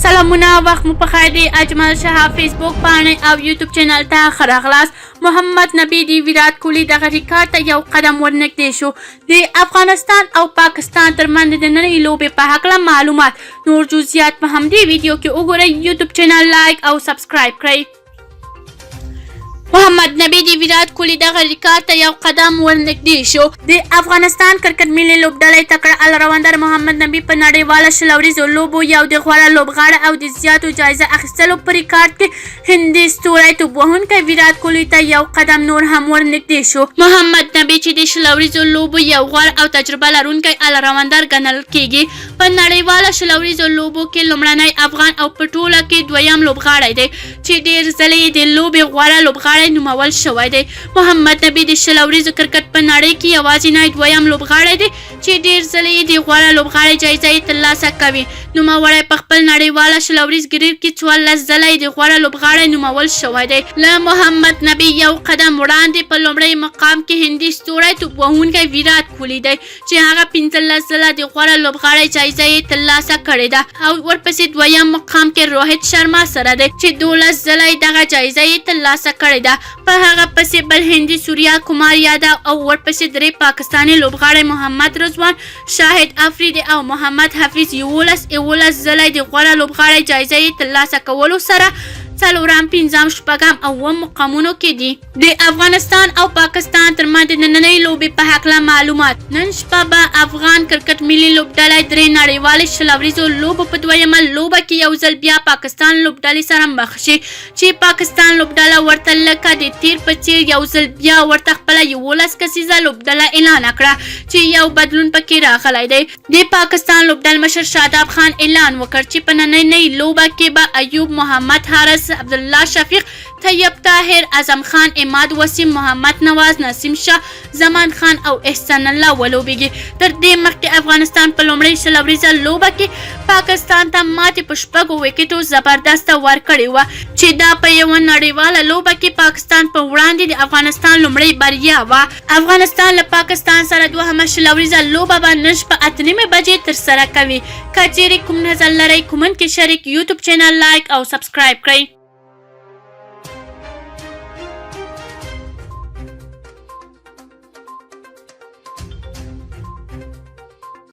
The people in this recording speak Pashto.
سلامونه، وخت مو پخیر دی. اجمل شهاب فیسبوک پاڼې او یوټیوب چینل ته ښه راغلاست. محمد نبي د ویرات کوهلي دغه ریکارډ ته یو قدم ورنږدې شو. د افغانستان او پاکستان ترمنځ د ننۍ لوبې په هکله معلومات، نور جزئیات په همدې ویډیو کې وګورئ. یوټیوب چینل لایک او سبسکرایب کړئ. محمد نبي د ویرات کوهلي دغه ریکارډ ته یو قدم ورنږدې شو. د افغانستان کرکټ ملي لوبډلې تکړه الراونډر محمد نبي په نړیواله 20 اوریزو لوبو یو د غوره لوبغاړي او د زیاتو جایزه اخیستلو په ریکارډ کې هندي ستوری توپ وهونکی ویرات کوهلي ته یو قدم نور هم ورنږدې شو. محمد نبي چې د 20 اوریزو لوبو یو غوره او تجربه لرونکی الراونډر ګڼل کیږي، په نړیواله 20 اوریزو لوبو کې لومړنی افغان او په ټوله کې دویم لوبغاړی دی چې ډېر ځلې یې د لوبې غوره لوبغاړی نومول شوی دی. محمد نبي د 20 اوریزو کرکټ په نړۍ کې یوازینی دویم لوبغاړی دی چې ډېر ځلې یې د غوره لوبغاړی جایزه یې ترلاسه کوي. نوموړی په خپل نړیواله 20 اوریز ګریر کې 14 ځله یې د غوره لوبغاړی نومول شوی دی. له محمد نبي یو قدم وړاندې په لومړی مقام کې هندي ستوری توپ وهونکی ویرات کوهلي دی چې هغه 15 ځله د غوره لوبغاړی جایزه یې ترلاسه کړې ده او ورپسې دویم مقام کې روهیت شرما سره دی چې 12 ځله یې دغه جایزه یې ترلاسه کړې ده. په هغه پسې بل هندي سوریا کمار یاداو او ورپسې درې پاکستاني لوبغاړی محمد رضوان، شاهد افریدي او محمد حفیظ 11 11 ځله د غوره لوبغاړی جایزه یې ترلاسه کولو سره څلورم، پنځم، شپږم او اووم مقامونو کې دي. د افغانستان او پاکستان ترمنځ د نننۍ لوبې په هکله معلومات. نن شپه به افغان کرکټ ملي لوبډله درې نړیوالې 20 اوریزو لوبو په دویمه لوبه کې یو ځل بیا پاکستان لوبډلې سره مخ شي چې پاکستان لوبډله ورته لکه د تیر په څیر یو ځل بیا ورته خپله 11 کسیزه لوبډله اعلان کړه چې یو بدلون پکې راغلی دی. د پاکستان لوبډلمشر شاداب خان اعلان وکړ چې په نننۍ لوبه کې به ایوب، محمد حارث، عبدالله شفیق، طیب طاهر، اعظم خان، عماد وسیم، محمد نواز، نسیم شاه، زمان خان او احسان الله ولوبیږي. تر دې مخکې افغانستان په لومړۍ 20 اوریزه لوبه کې پاکستان ته ماتې په شپږو ویکټو زبردسته ورکړې وه چې دا په یوه نړیواله لوبه کې پاکستان په وړاندې د افغانستان لومړۍ بریا وه. افغانستان له پاکستان سره دوهمه 20 اوریزه لوبه به نن شپه 8:30 بجې ترسره کوي. که چیرې کوم نظر لرئ، کومنټ کې شریک، یوټیوب چینل لایک او سبسکرایب کړئ.